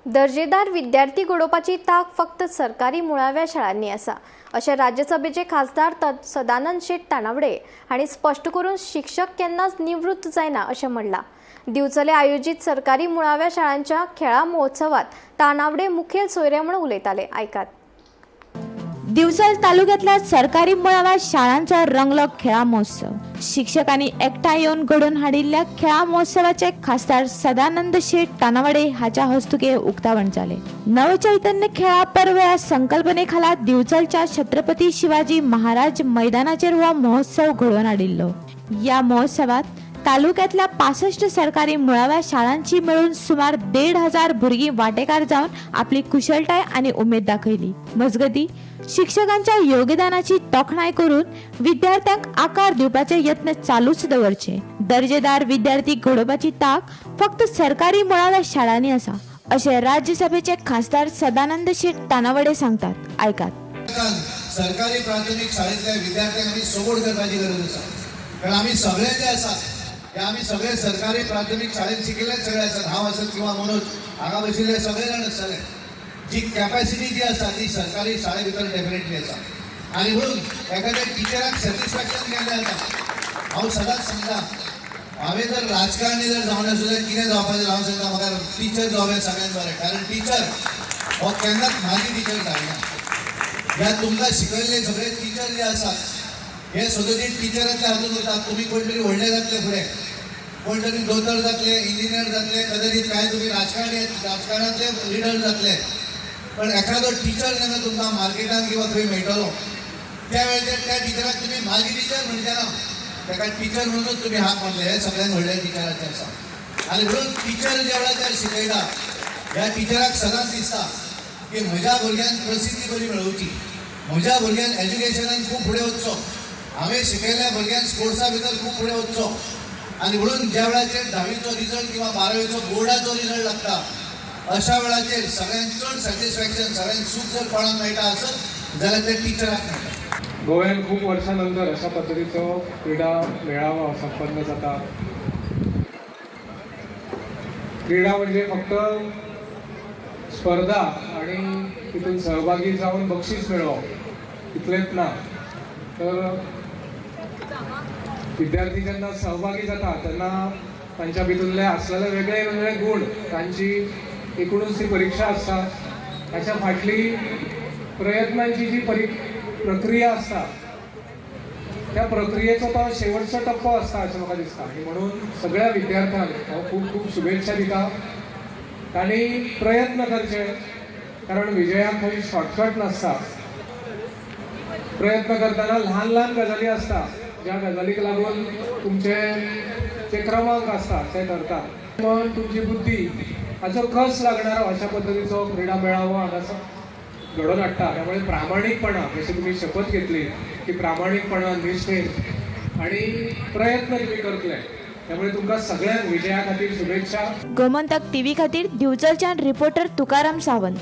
दर्जेदार विद्यार्थी घडोवपाची तांक फक्त सरकारी मुळाव्या शाळांनी आसा, अशें राज्यसभेचे खासदार सदानंद शेट तानावडे हांणी स्पश्ट करून शिक्षक केन्नाच निवृत्त जायना अशें म्हणलां. दिवचले आयोजीत सरकारी मुळाव्या शाळांच्या खेळां महोत्सवात तानावडे मुखेल सोयरे म्हूण उलयताले. आयकात. दिवचल तालुक्यातल्या सरकारी मुळाव्या शाळांचो रंगलो खेळां महोत्सव. शिक्षकांनी एकठांय येवन घडोवन हाडिल्ल्या खेळां महोत्सवाचे खासदार सदानंद शेट तानावडे हाच्या हस्तुके उक्तावण जाले. नवचैतन्य खेळां पर्व ह्या संकल्पने खाला दिवचलच्या छत्रपती शिवाजी महाराज मैदानाचेर हो महोत्सव घडोवन हाडिल्लो. या महोत्सवात तालुक्यातल्या 65 सरकारी मुळाव्या शाळांची मेळून सुमार 1500 भुरगीं वांटेकार जावन आपली कुशळटाय आनी उमेद दाखयली. मजगती, शिक्षकांच्या योगदानाची तोखणाय करून विद्यार्थ्यांक आकार दिवपाचे यत्न चालूच दवरचे. दर्जेदार विद्यार्थी घडोवपाची तांक फक्त सरकारी मुळाव्या शाळांनी आसा, अशें राज्यसभेचे खासदार सदानंद शेट तानावडे सांगतात. आयकात. सरकारी प्राथमीक शाळेंतल्या विद्यार्थ्यांक आमी सपोर्ट करपाची गरज आसा, कारण आमी सगळे जे आसात ते आमी सगळे सरकारी प्राथमीक शाळेंत शिकिल्लेच सगळे आसात. हांव आसत किंवा मनोज, हांगा बशिल्ले सगळे जाण आसतले. जी कॅपॅसिटी जी आसा ती सरकारी शाळे भितर डेफिनेटली आसा आनी म्हणून एखाद्या टिचराक सॅटिस्फॅक्शन केन्ना जाता. हांव सदांच सांगता, हांवें जर राजकारणी जर जावन आसूं जाल्यार कितें जावपाचें, हांव सांगता, म्हाका टिचर जावप हें सगळ्यांत बरें, कारण टिचर हो केन्नाच म्हाजी टिचर जायना. ह्या तुमकां शिकयल्ले सगळे टिचर जे आसात, हे सदोदीत टिचरांतले हातून उरतात. तुमी कोण तरी व्हडले जातले फुडें, कोण तरी दोतोर जातले, इंजिनियर जातले, कदाचित कांय तुमी राजकारणी, राजकारणांतले लिडर जातले. पण एखादो टिचर जेन्ना तुमकां मार्केटान किंवा खंय मेळटलो, त्या वेळाचेर त्या टिचराक तुमी म्हाजी टिचर म्हणचे ना, ताका टिचर म्हणूनच तुमी हाक मारले. हे सगळ्यात व्हडले टिचराचें आसा. आनी म्हणून टिचर ज्या वेळाचेर शिकयता, ह्या टिचराक सदांच दिसता की म्हज्या भुरग्यान प्रसिद्धी बरी मेळोवची, म्हज्या भुरग्यान एज्युकेशनान खूब फुडें वचचो, हांवें शिकयल्ल्या भुरग्यान स्पोर्ट्सा भितर खूब फुडें वचचो. आनी म्हणून ज्या वेळाचेर धावीचो रिजल्ट किंवा बारावीचो बोर्डाचो रिजल्ट लागता, अशा वेळाचेर सगळ्यांत चड सॅटिस्फॅक्शन, सगळ्यांत सूख जर कोणाक मेळटा आसत जाल्यार ते टिचराक मेळटा. गोव्यान खूप वर्षां नंतर अशा पद्धतीचो क्रीडा मेळावा संपन्न जाता. क्रीडा म्हणजे फक्त स्पर्धा आणि तितून सहभागी जावन बक्षीस मेळोवप इतलेंच ना, तर विद्यार्थी जेन्ना सहभागी जाता तेन्ना तांच्या भितुनले आसलेले वेगळे वेगळे गुण, तांची एकूणच ती परीक्षा आसता, ताच्या फाटली प्रयत्नांची जी प्रक्रिया आसता, त्या प्रक्रियेचो तो शेवटचो टप्पो आसता अशें म्हाका दिसता. आनी म्हणून सगळ्या विद्यार्थ्यांक हांव खूब खूब शुभेच्छा दिता. तांणी प्रयत्न करचे, कारण विजयाक खंय शॉर्टकट नासता. प्रयत्न करतना ल्हान ल्हान गजाली आसता, ज्या गजालीक लागून तुमचे जे क्रमांक आसता ते ठरतात. मन, तुमची बुद्धी हाचो कस लागणारो अशा पद्दतीचो क्रीडा मेळावो हांगा घडोवन हाडटा. त्यामुळे प्रामाणीकपणा, जशी तुमी शपथ घेतली की प्रामाणीकपणान, निश्ठेन आणि प्रयत्न तुमी करतले, त्यामुळे तुमकां सगळ्यांक विजया खातीर शुभेच्छा. गोमंतक टीव्ही खातीर दिवचलच्यान रिपोर्टर तुकाराम सावंत.